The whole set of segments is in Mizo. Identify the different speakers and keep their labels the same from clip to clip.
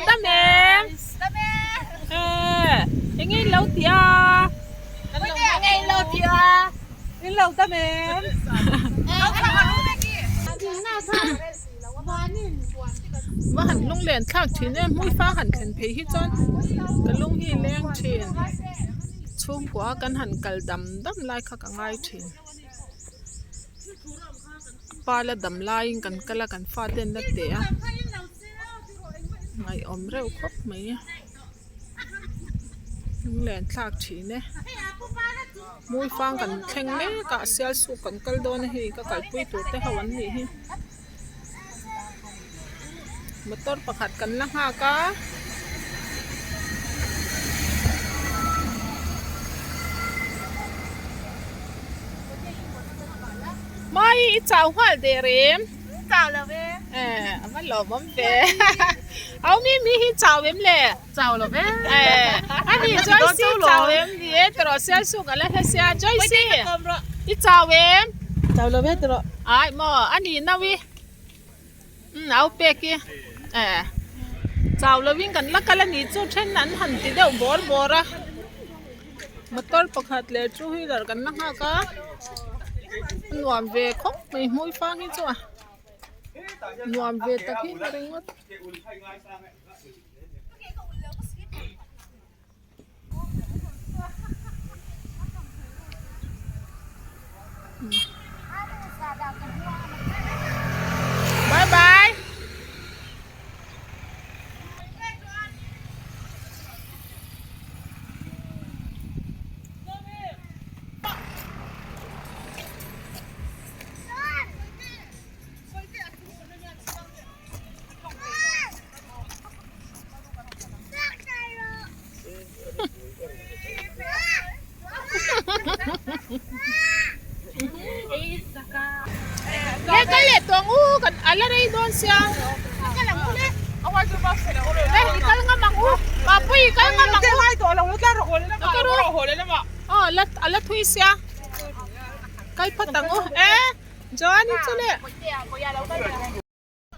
Speaker 1: dam em?
Speaker 2: Dam e.
Speaker 1: Enge in lo tih a?
Speaker 2: Enge in lo tih a?
Speaker 3: In lo dam em?
Speaker 1: Va han lung len thlak thin em hmuifa han thlen phei hi chuan ka lung hi leng thin chhungkua kan han kal dam dam lai kha ka ngai thin. Pa la dam laiin kan kal a kan fate an la teh a ngaihawm reuh khawp mai a lunglen thlak thin e hmuifang kan thleng mek a sialsuk kan kal dawn a hei ka kalpui tur te ho an nih hi motor pakhat kan la nghak a. Mai i chau nghal der em?
Speaker 2: Chau lo e.
Speaker 1: Eh, a va lawmawm ve. Au mi mi hi chau em le?
Speaker 3: Chau lo ve.
Speaker 1: Eh, ani Joyce chau em ni e tawrh sial suk a la hla sia Joyce. I chau em?
Speaker 3: Chau lo ve tawrh.
Speaker 1: Ai maw ani nau i. Umm au pek i. Eh, chau lovin kan la kal a ni chu then an han ti deuh bawr bawr a. Motor pakhat leh two wheeler kan la nghak a a nuam ve khawp mai hmui fang hi chu a nuam ve tak hi ka ringawt. Bye bye. Le kal leh tawh ang u kan a la rei dawn sia le i kal ngam ang u Mapui i kal ngam ang u aw a la thui sia kal phawt ang u e Joani chu le.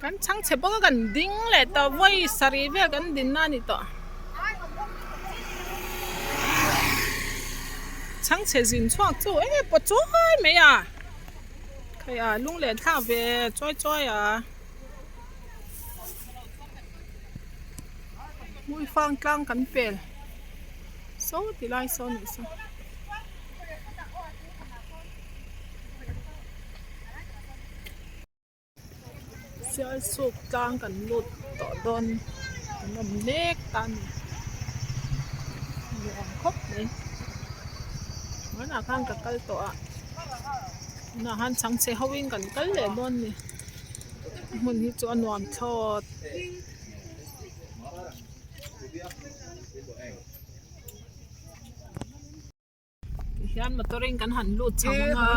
Speaker 1: Kan chhang chhe bawk a kan ding leh tawh vawi sarih vel kan din na a ni tawh. Chhang chhe zin chhuak chu e pawt chuai mai a khai a lung len thlak ve chuai chuai a hmuifang tlang kan pel saw ti lai saw a nih saw. Sialsuk tlang kan lut tawh dawn kan awm mek ta a ni nuam khawp mai hmanah khan ka kal tawh a tunah khan chhangchhe ho in kan kal leh dawn a ni hmun hi chu a nuam thlawt. Tihian motor in kan han lut chho ang a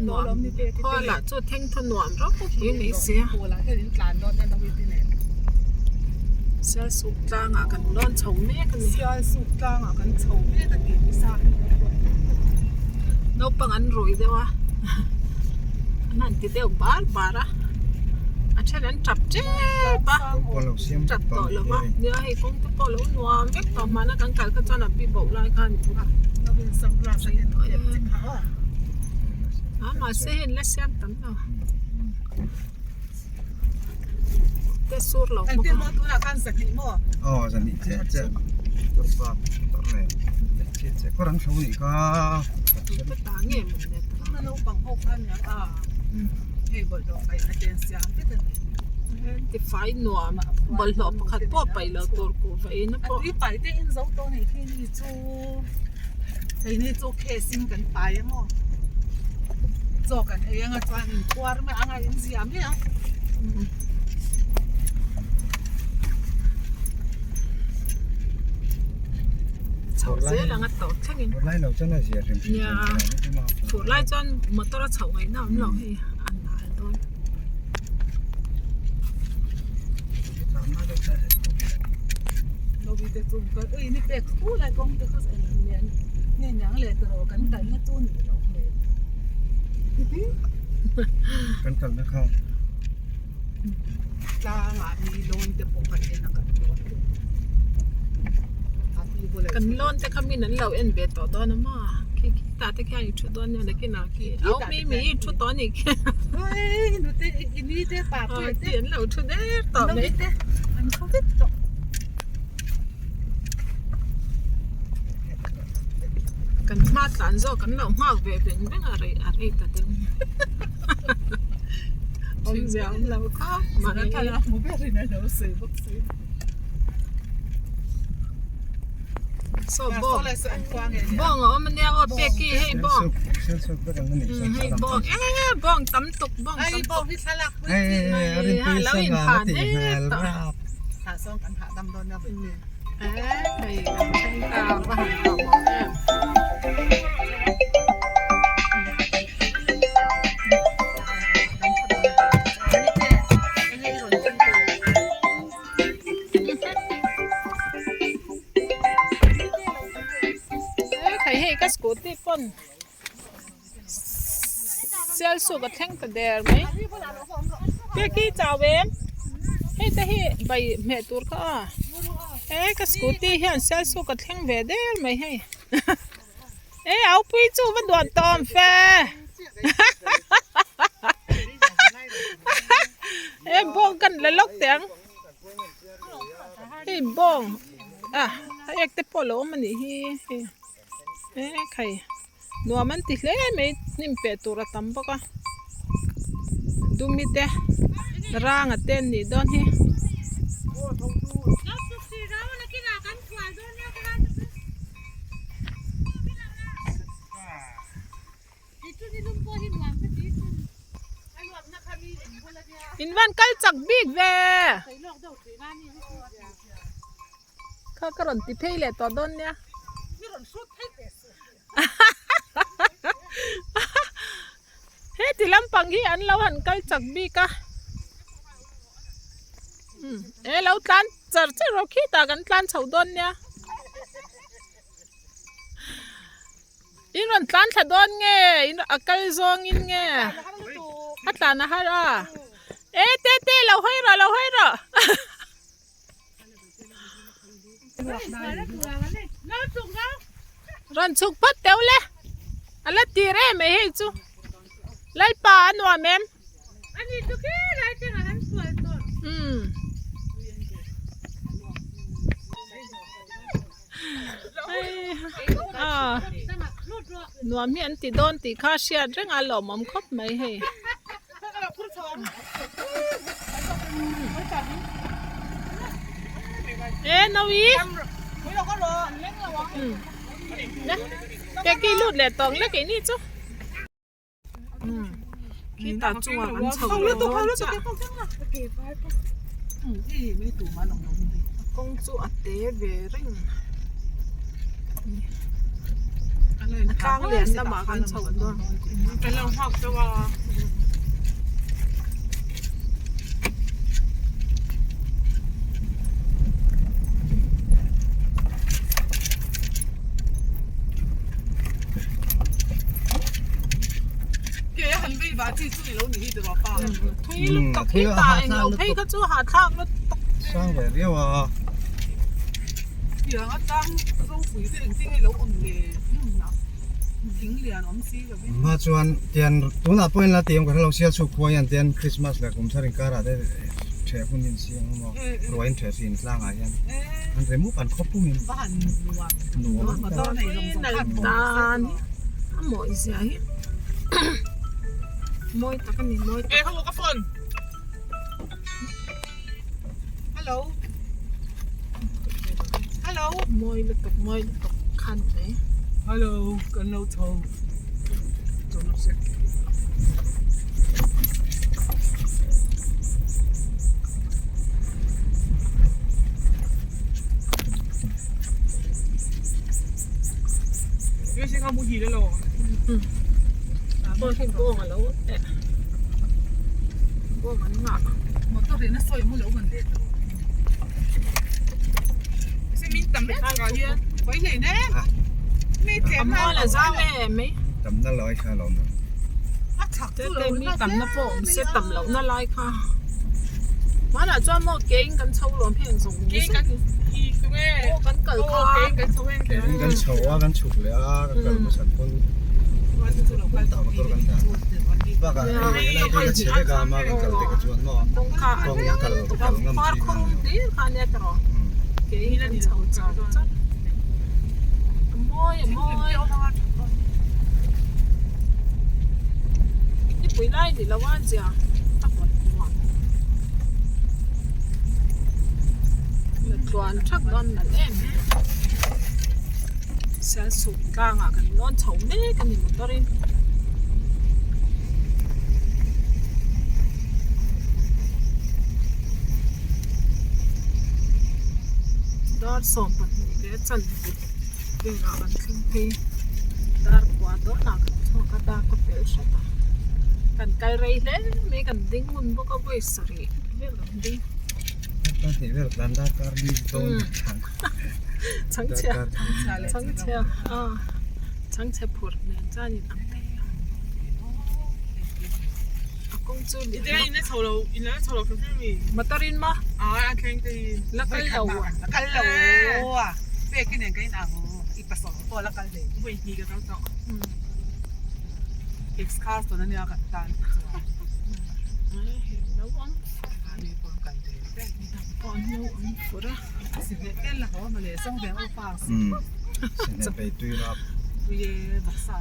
Speaker 1: nuam khua lah chu theng thaw nuam ropui mai sia Sialsuk tlangah kan lawn chho mek a ni naupang an rui deuh a an han ti deuh bar bar a a then an tap tep a tap tawh lo va nia hei kawng te pawh a lo nuam vek tawh hmana kan kal kha chuan a pi boh lai kha a ni thung a a mahse hei an la siam tam lo te sur lo bawk a Tifai nuam bawlhhlawh pakhat pawh paih loh tur kuhva in a pawh. Chho zel ang a tawp thlengin. Nia fur lai chuan motor a chhoh ngaihna a awm lo hei a nal dawn. Kan lawn te kha min an lo en ve tawh dawn a maw khi khi tah te khian i thu dawn nia nakinah khi au mi mi i thu tawh a nih khi ti an lo thu der tawh mai. Kan hma tlan zawk an lo nghak ve veng veng a rei a rei ta deuh awmzia awm lo khawp mai. Saw bawng bawng a awm ania aw peki hei bawng hei bawng e bawng tam tuk bawng tam tuk hei lo in phan e tawh. Hei kan thleng ta va han hlauh awm em. Hei hei ka scooty pawn Sialsuk a thleng ta der mai Peki chau em hei te hi bai hmeh tur kha a he ka scooty hian Sialsuk a thleng ve der mai hei e au pui chu va duat tawm fe e bawng kan la lawk teh ang hei bawng a a ek te pawh a lo awm a nih hi hei. E khai nuam an ti hle mai hnim peh tur a tam bawk a dumi te ranga te an nih dawn hi. In van kal chak bik ve. Kha ka rawn ti phei leh tawh dawn nia. Heti lampang hi an lo han kal chak bik a. E lo tlan char char rawh khitah kan tlan chho dawn nia. In rawn tlan thla dawn nge in a kal zawng in nge a tlan a har a. E tete lo hawi rawh lo hawi rawh. Rawn chhuk phawt teuh le a la tir em mai hei chu Lalpa a nuam em umm nuam hi an ti dawn tih kha hriat reng a lawmawm khawp mai hei. E nawi ke ki lut leh tawng lek ini chu khi ta chungah kan chho leh dawn chiah kawng chu a te ve reng a tlang lian lamah kan chho dawn. Thui lutuk hi ta englo phei kha chu hahthlak lutuk.
Speaker 4: Sang ve viau a. Hma chuan tian tunah pawhin la ti awm ka hrelo Sialchhuk khua hian tian Christmas leh kum thar inkarah te theh hun in siam a maw ruai in theh thin tlangah hian an rem up an khaw pum in nuam an ta.
Speaker 1: Nal tan a mawi zia hi mawi tak a ni mawi tak. Mawi lutuk mawi lutuk khan mai.
Speaker 3: Hello kan lo chho
Speaker 1: Pawh hi bawng a lo eh bawng an ngah a mual a zau em mai
Speaker 4: Tamna lai kha a lo awm lo.
Speaker 1: Tete mi tamna pawh awm se tam lohna lai kha. Hmanah chuan maw kein kan chho lawm heng zawng ni
Speaker 3: Kein kan i sung e.
Speaker 1: Aw kan kal kha.
Speaker 3: Aw kein kan chho heng.
Speaker 4: Kein kan chho a kan chhuk leh a kan kal hmasak pawn motor kan dah. Bakah hei helai te ka chhe vek a ama kan kal te kha chuan maw
Speaker 1: Kawng kha an
Speaker 4: kawng kal kal ngam
Speaker 1: Far
Speaker 4: chi
Speaker 1: khaw rum hlir kha ania tawh. Kein kan chho char char. A mawi a mawi. Nipui lai ni lo a zia a vawt nuam. La tluan thak dawn nalh em em. Sialsuk tlangah kan lawn chho mek a ni motor in. Dar 12 leh chanve velah kan thleng phei dar kua dawnah kan chhuak a dar ka pel hret a kan kal rei hle mai kan ding hun bawk a vawi sarih vel kan ding chhangchhia chhangchhia ah chhangchhe phurh nen chuan in ang thei a a kawng chu motor in maw la kal lo a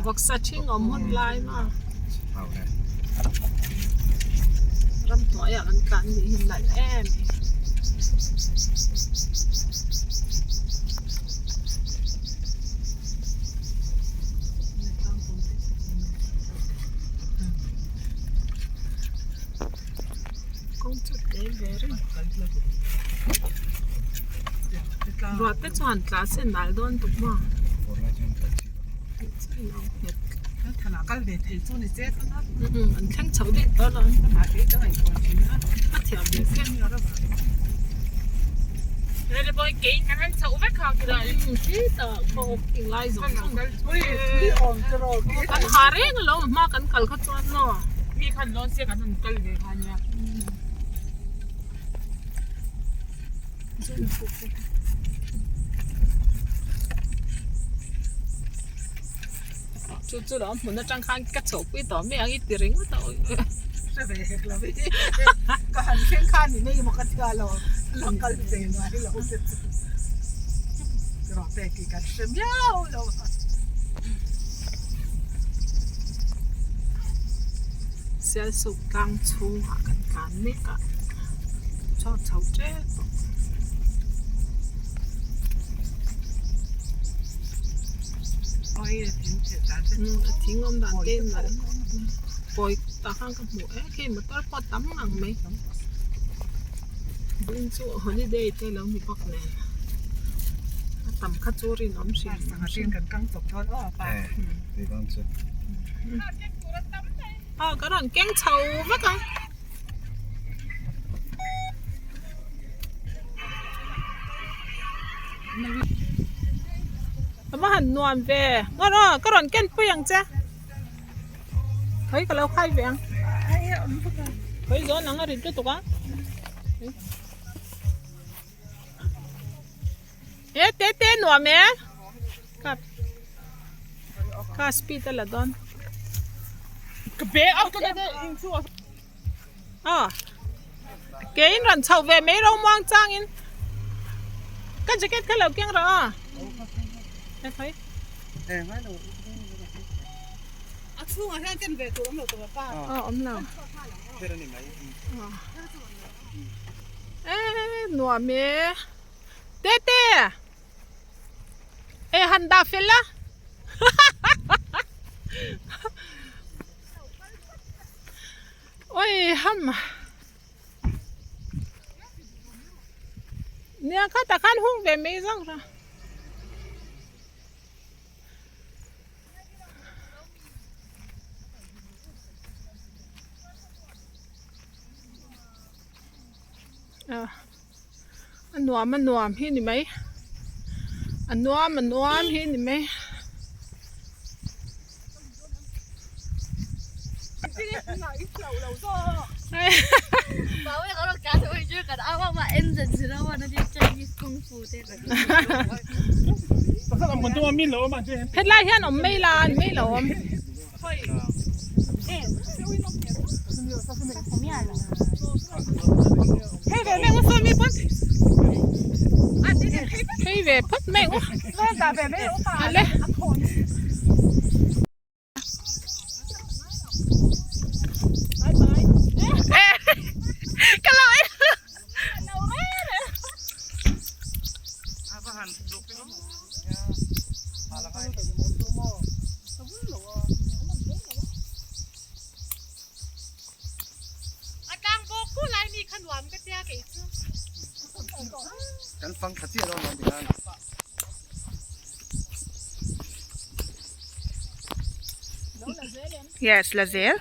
Speaker 1: Vawksa ṭhing awm hun lai maw ramhnuaiah kan tlan nih hi nalh em. Kawng chu te ve reng ruah te chuan tla se nal dawn tuk maw an thleng chho daih tawh lo a thiam ve phian khitah pawh lai zawng zawng kan ha reng alawm a hma kan kal kha chuan maw.
Speaker 3: Mi khan lawn se kan han kal ve kha nia.
Speaker 1: Chu chu lo hmun atang khan ka chhohpui tawh mai ang i ti ringawt a awi.
Speaker 2: Hre ve hek lo i. Ka han thleng khan ni nei maw ka tia lo. Lo kal ve ngai lo te chu. Rawh pek i kan hre miau lo.
Speaker 1: Sialsuk tlang chhungah kan tlan mek a chhuak chho tep tawh. A thing awm dan te nalh kawi tah khan ka hmu e khi motor pawh a tam ngang mai vawiin chu holiday te lo ni bawk nen a tam kha chu rinawm hrim hrim. Aw ka rawn keng chho vek ang. A va han nuam ve ngaw aw ka rawn ken pui ang che khawi ka lo khai ve ang khawi zawn ang a rit lutuk a e te te nuam e ka ka speed a la dawn Aw ke in rawn chhoh ve mai ro muang changin ka jacket kha lo keng rawh aw e khawi
Speaker 2: A chhungah hian ken ve tur awm lo tawh pa.
Speaker 1: Aw awm lo. E nuam e Tete e han dah fel a. Oi ham Nia kha tah khan hung ve mai zawk rawh. A nuam a nuam hi ni mai a nuam a nuam hi ni mai. Hetlai hian awm mai la an mai lo awm. Hei ve phawt mai u. Ale.
Speaker 4: Kan fang tha chiah lo ang tikhan.
Speaker 3: Yes, la zel.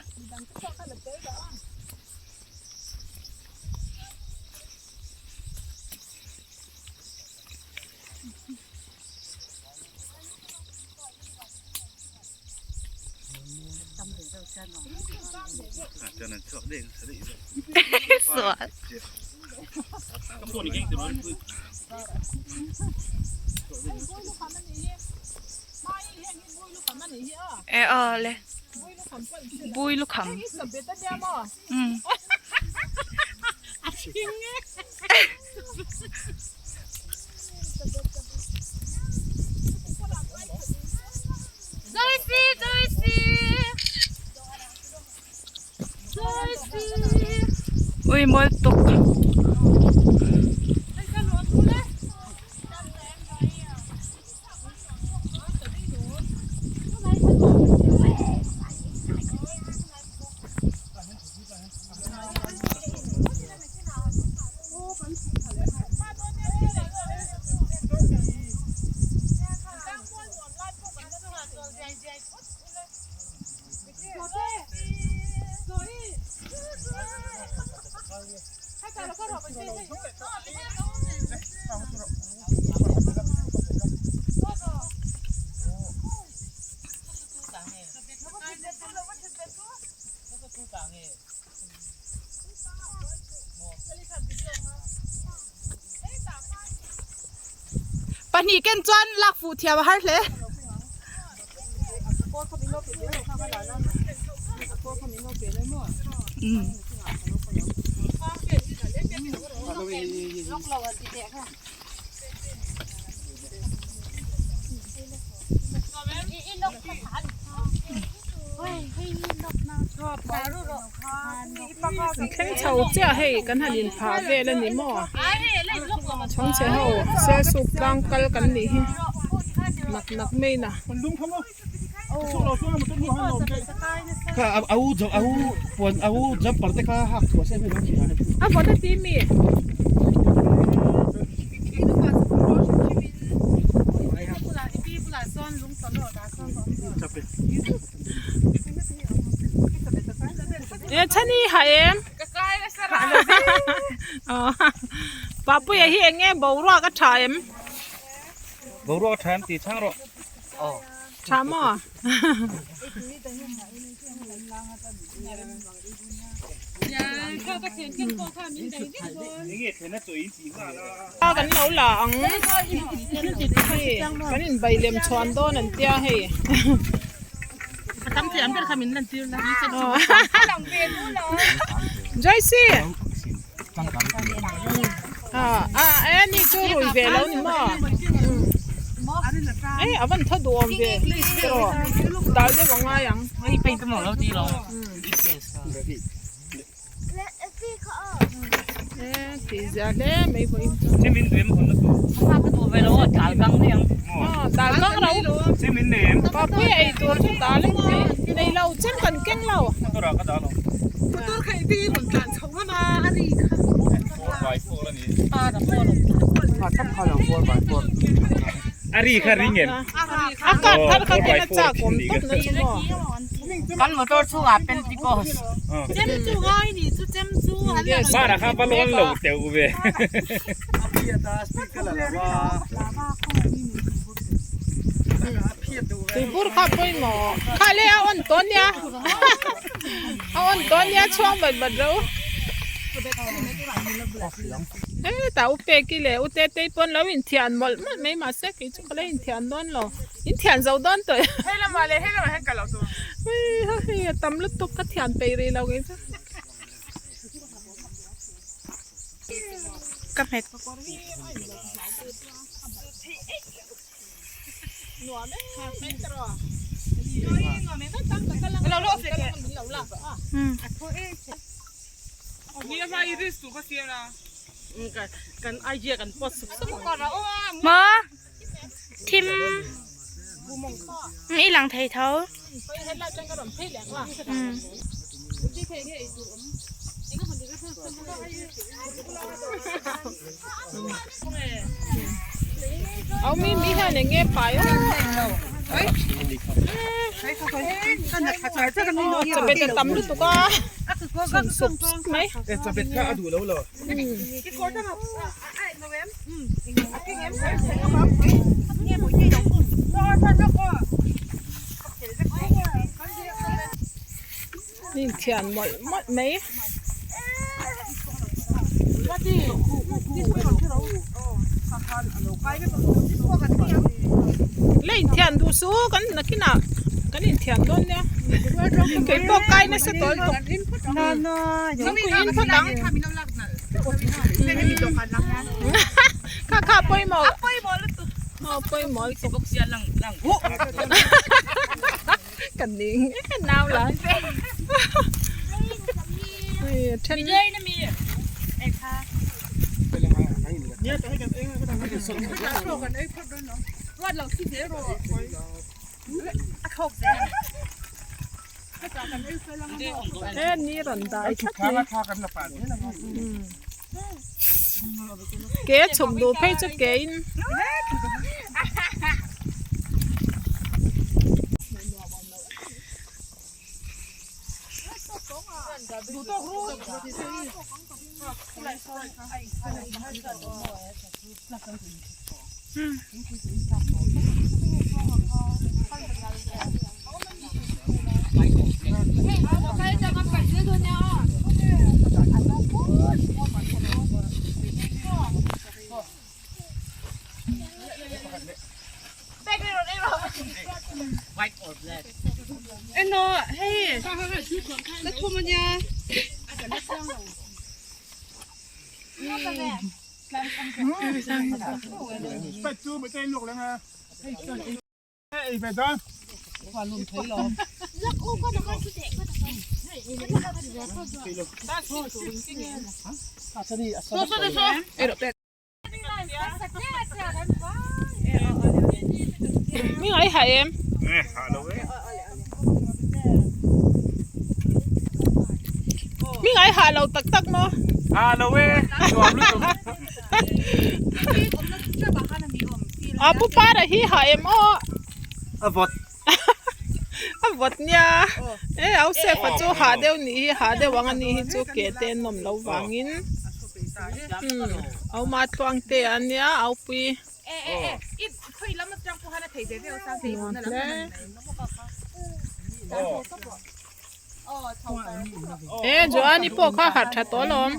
Speaker 3: Sual. E aw le. Bui lukham. Um. Ui mawi tuk. Pahnih ken chuan lak fuh thiam a har hle.
Speaker 1: An thleng chho chiah hei kan han inphah vel a ni maw chhangchhe ho sialsuk tlang kal kan nih hi nak nak mai na. A vawt a ti mi. E chhani ha em Papuia hi eng nge boruak a tha em
Speaker 5: Boruak a tha em tih chhang rawh
Speaker 1: Tha maw Kan lo la ang hei kan inbai lem chhuan dawn an tia hei Joyce a ni chu rui ve lo ni maw ei a van tha duh awm ve tiraw dal deuh a ngai ang. Tih zia hle mai pawhin dal kang ro papui ei tur chu dal nei lo chem kan keng lo a card thar kha ken a chak awm tawp na chu maw.
Speaker 6: Kan motor chhungah Pentecost.
Speaker 1: Chem chu ngai ni chu chem chu an la
Speaker 5: Bara kha va lawn lo teuh ve.
Speaker 1: Tuibur kha pawimawh kha le a on tawn nia a on tawn nia chhuang bat bat ro. Hetah u Peki leh u Tetei pawn lo inthian mawlh mawlh mai mahse kei chu ka la inthian dawn lo inthian zo dawn tawh e.
Speaker 3: Hei lamah leh hei lamah hian ka lo tur.
Speaker 1: Hei a tam lutuk ka thian peih rih lo kei chu.
Speaker 3: Ka hmet. Maw thim i lang thei tho.
Speaker 1: Au mi mi hian eng nge pai aw chawhmeh te tam lutuk a chhun sup sup mai. Inthian mawlh mawlh mai. La inthian duh su kan nakinah kan inthian dawn nia kei pawh kai nasa tawh lutuk nangpui in phawt ang kha kha pawimawh pawimawh lutuk. Ka ning e nau lai. Then He ni rawn dai tlat mai. Ke chhuk duh phei chu ke in. Mi ngai ha em? Mi ngai ha lo tak tak maw?
Speaker 5: Ha lo e, nuam lutuk.
Speaker 1: A pu para hi ha em aw?
Speaker 4: A vawt.
Speaker 1: A vawt nia. E au sefa chu ha deuh nih hi ha deuh ang a ni hi chu ke te an awm loh vangin. Au ma tluang te a nia au pui. Nuam hle. E Joani pawh kha harh tha tawh alawm.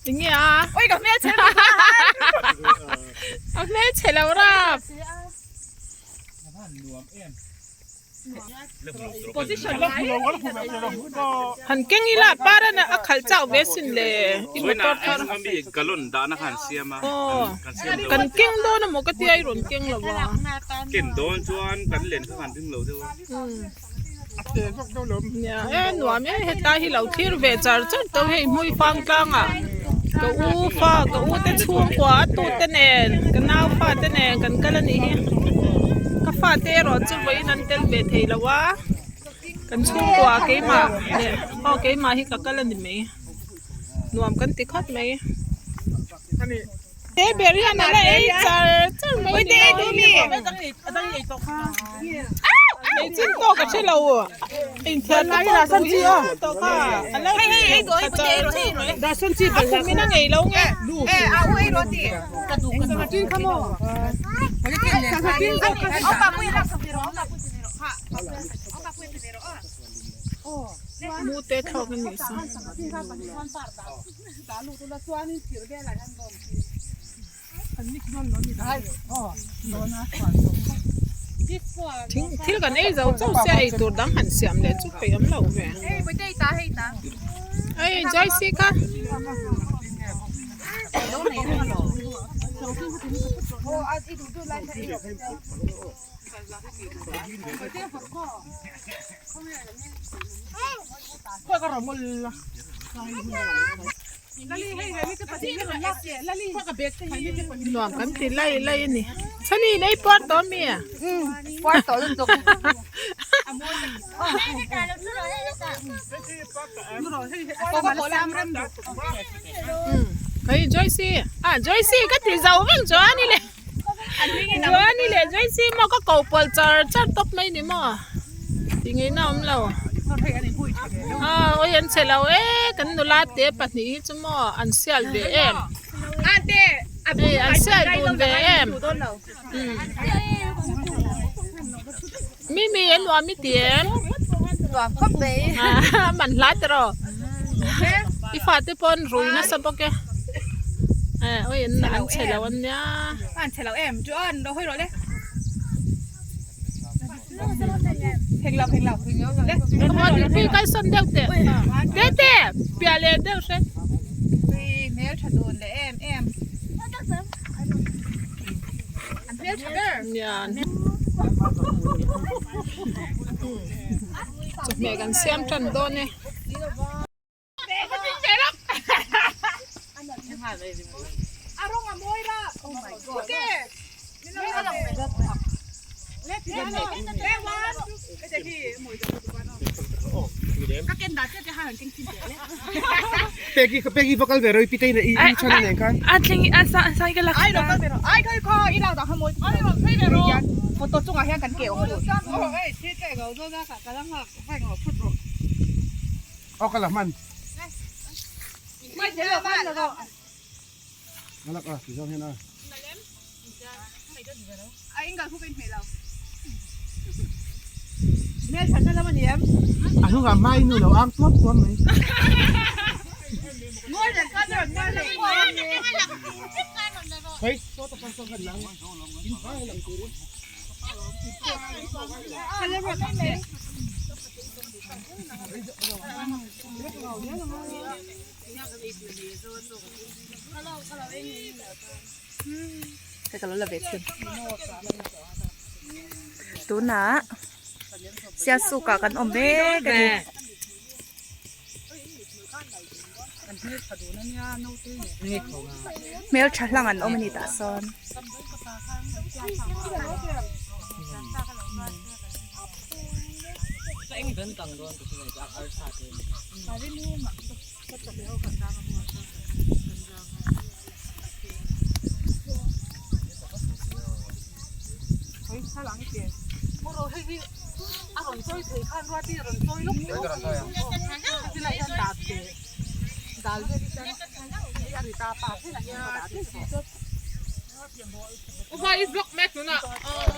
Speaker 1: Enge a?
Speaker 3: Oi ka hmelchhe lo
Speaker 1: A hmelchhe lo rap. Han keng ila par a a khalh chauh ve sin le i motor thar. Aw kan keng dawn amaw ka tia i rawn keng lo a. Nia e nuam e hetlai hi lo thlir ve char char tawh hei hmui fang tlangah ka u fa ka u te chhungkua a tu te nen ka nau fa te nen kan kal a nih hi ka fa te erawh chu vawiin an tel ve thei lo a kan chhungkua keimah leh aw keimah hi ka kal a ni mai nuam kan ti khawp mai. He ber hian a la ei char char mai ni lo. Ei chin tawk a hre lo. Inthiar te pawh duh hi tawh kha a lo ei tha char char mai. A kum in a ngei lo nge. Mu te thlawk a nih chu. Thil kan ei zo chauh sia ei tur dang han siam leh chu peih awm lo ve. Ei Joyce kha. Nuam kan ti lai lai a ni. Chhani in ei puar tawh ami?
Speaker 3: Puar tawh lutuk.
Speaker 1: Hei Joyce ah Joyce ka ti zo vek chuan i le. Chuan i leh Joyce maw ka ko pawlh char char tawp mai ni maw ti ngei na awm lo ah awi an che lo e kan nula te pahnih hi chu maw an sial ve em hei an sial dun ve em mimi a nuam i ti em a man hla tiraw i fate pawh an rui nasa bawk e eh awi an an chhe lo a nia
Speaker 3: an chhe lo em chu an lo hawi rawh le phek lo phek lo
Speaker 1: Khaw ding pui kal sawn deuh teh te te piah leh deuh hret
Speaker 3: hmel tha dun leh em em an hmel tha ber
Speaker 1: Chawhmeh kan siam tan dawn e.
Speaker 4: Peki peki va kal ve roi pitei na i i chhan nen khan.
Speaker 3: A tling a sa sa ka lak ai lo kal ve ro ai khoi kho i lo da ha moi ai ro phei ve ro photo chungah hian kan ke awm tur
Speaker 4: Aw ka la hman. Ka lak a ti zawng hian a. A hnungah hmai nu lo ang tuam tuam mai. Khawi sawta pan sawn khan lang in vai lang turin.
Speaker 3: Ka lo la ve chhin tunah sialsuk ah kan awm mek a ni. Hmeltha hlang an awm a ni tah sawn.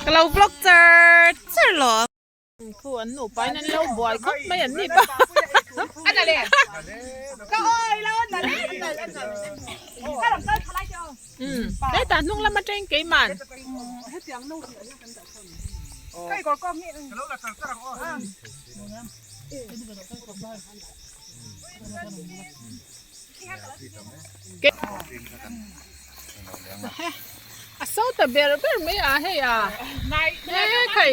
Speaker 3: Ka lo vlog char char lo.
Speaker 1: Khu an nupa in an lo buai khawp mai an ni pa. Hetah hnung lam atangin keimah. A so ta ber ber mai a hei a e khai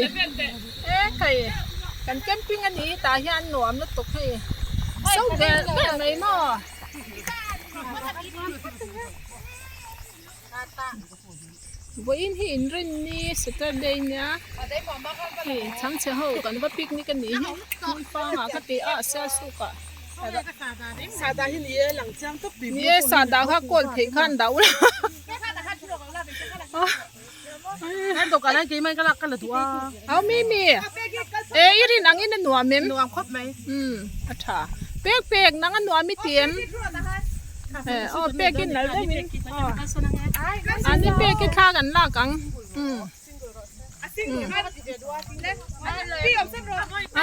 Speaker 1: e khai kan camping a ni tah hian nuam lutuk hei a so ber ber mai maw. Vawiin hi inrinni Saturday nia hei chhangchhe ho kan va picnic a nih hi hmun pangah ka ti a sialsuk ah ni e sahdah kha kawl theih khan dah ula. Au Mimi, e i rin angin a nuam em? Nuam khawp mai. Umm a tha. Pek pek nang a nuam i ti em? E aw pek in lal deuh in aw an ni pek i thla kan lak ang. Umm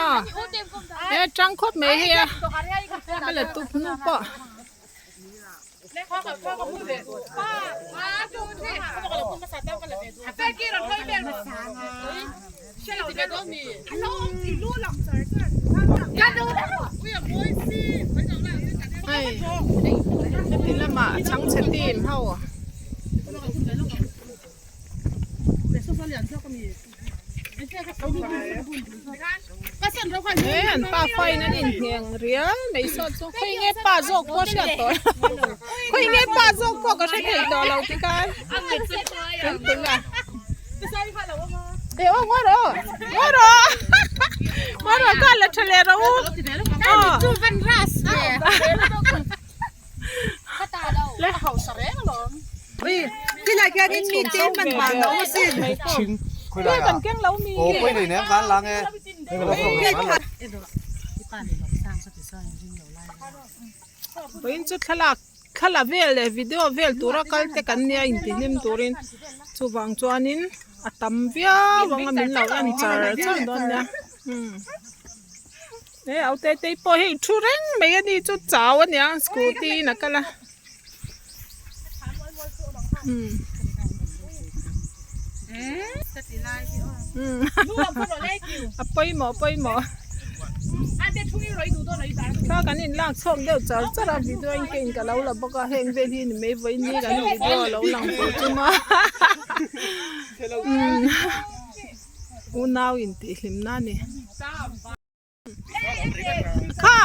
Speaker 1: aw e tang khawp mai hei a ka la tup hnu pawh. Hei heti lamah chhangchhe team ho. He an pa fain an inhneng rial mai saw chu khawi nge pa zawk pawh hriat tawh lo khawi nge pa zawk pawh ka hre thei tawh lo tikhan kan tul a e aw ngawi rawh aw ngawi rawh ngawi rawh kha la tha leh rawh u aw. Vawiin chu thlalak thla vel leh video vel tura kal te kan nia intihlim turin chuvang chuanin a tam viau ang a min lo en char char dawn nia. He au te te pawh hei thu reng mai a ni chu chau a nia scooty in a kal a umm a pawimawh pawimawh thla kan in lak chhuak deuh char char a video in ka in ka lo la bawk a heng vel hi ni mai vawiin hi kan video a lo lang tawh chuma umm. Unau in tih hlim na ni. Kha!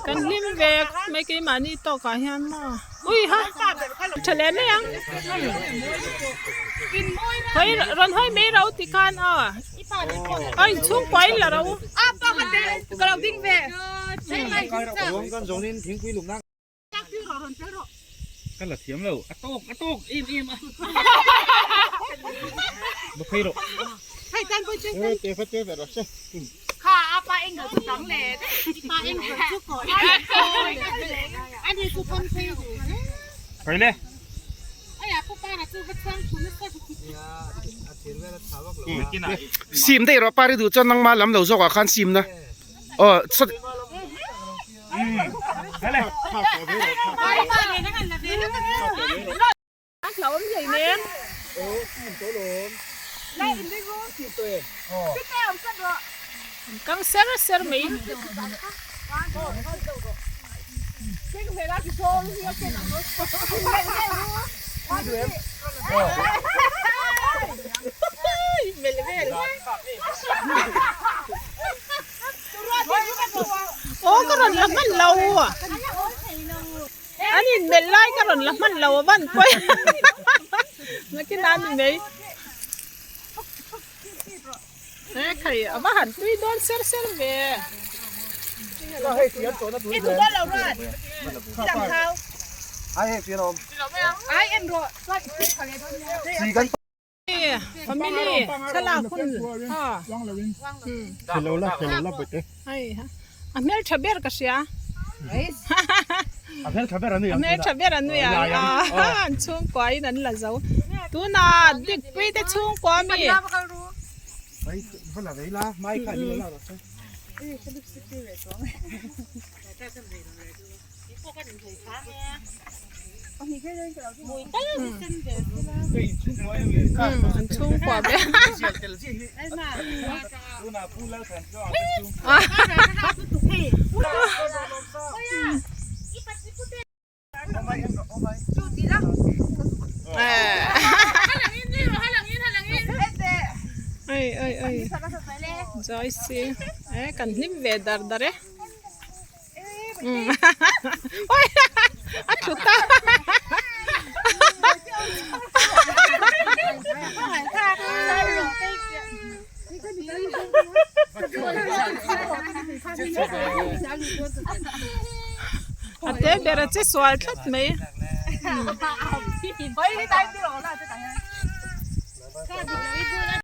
Speaker 1: Kan hlim ve mai keimahni tawkah hian maw. Ui ha! Tha leh mai ang. Hawi rawn hawi mai ro ti khan aw. Aw inchhungkua in la ro.
Speaker 5: Ka la thiam lo a tawk a tawk em em a ba phei rawh
Speaker 3: Hei tan pawh chen tan. Te fa te ve rawh se. Kha a pa eng chu dang le i pa eng chu ko. Ani chu tham phei du.
Speaker 5: Phei le.
Speaker 3: Aya pu pa na chu va chuang thu na sa chu.
Speaker 7: Sim daih rawh pari duh chuan nangma lam lo zawkah khan sim na. Aw
Speaker 1: Kang ser ser mai. Aw ka rawn la hman lo an in melh lai ka rawn la hman lo a van pawi nakin a ni mai he khai a va han tui dawn ser ser ve Family thlalak hun a a hmel tha ber ka hria a hmel tha ber a nui a an chhungkua in an la zo tunah dikpui te chhungkua mi An chhungkua ve Oi oi oi Joyce e kan hlim ve dar dar e. Oi a thu ta A te ber a che sual tlat mai.